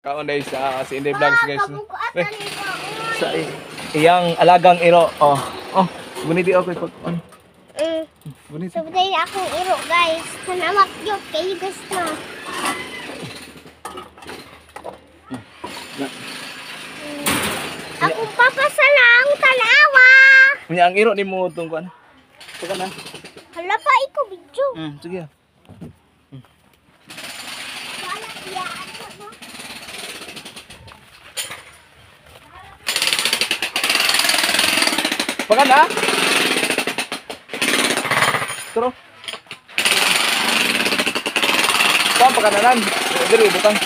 Kaon dahil sa si Inday Vlogs, guys, no? Kabukuatan Eh, ito. sa iyang alagang iro. Oh. Oh, guniti ako pag on. Guniti. So, dahil akong iro, guys. Tanawak yun. Kayo, guys, na. Na. Akong papasalang tanawa. Unya ang iro nimo tong kuan. Pagka na. Hala pa, ikaw, video. Sige. Wala, iyaan ko, no? Pagka na. Turo. Saan pagkananan? Dili butang.